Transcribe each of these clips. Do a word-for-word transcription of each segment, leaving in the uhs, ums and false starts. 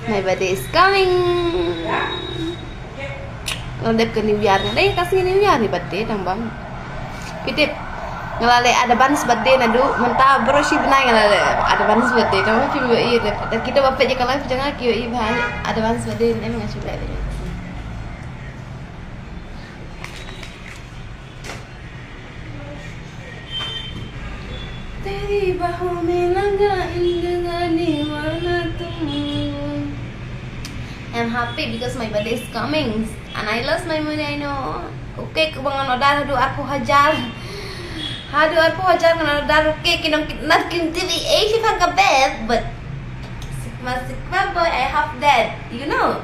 My birthday is coming. Nga dep ka New Year, nga dei ka sngi New Year ni birthday tang bang. Phi tip, nga la leh advance birthday naduh mynta baroh shi bnai nga la leh advance birthday. Tang bang phi ïohi, kita ba peit ïa ka live jong nga ki ïohi ba advance birthday ne em, nga shu leh. तेरी बाहों में लगा इन दीवानी वाला तुम। I'm happy because my birthday is coming and I lost my money, I know. Okay, ka bang ngan order haduh arphew hajar. Haduh arphew hajar ngan order, okay, ki nongkidnap kin tip ei shi pang ka beb, but Sigma Sigma boy, I have that, you know.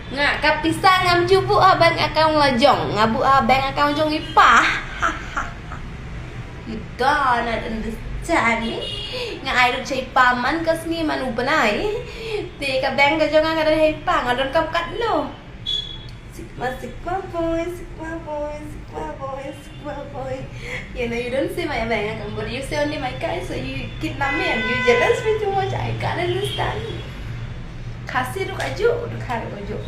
Nga ka pisa ngam ju buh ha bank account la jong, nga buh ha bank account jong i pa. You don't understand. Nga ai lut cha i pa man ka sngi man u bnai. Te ka bank ka jong nga ka don ha i pa, nga don kam katno. Sigma, Sigma boy, Sigma boy, Sigma boy, Sigma boy. You know, you don't see my bank account, but you see only my car, so you kidnap me and you jealous me too much. I can't understand. Khasi ruh kajuh, Dukha ruh kajuh.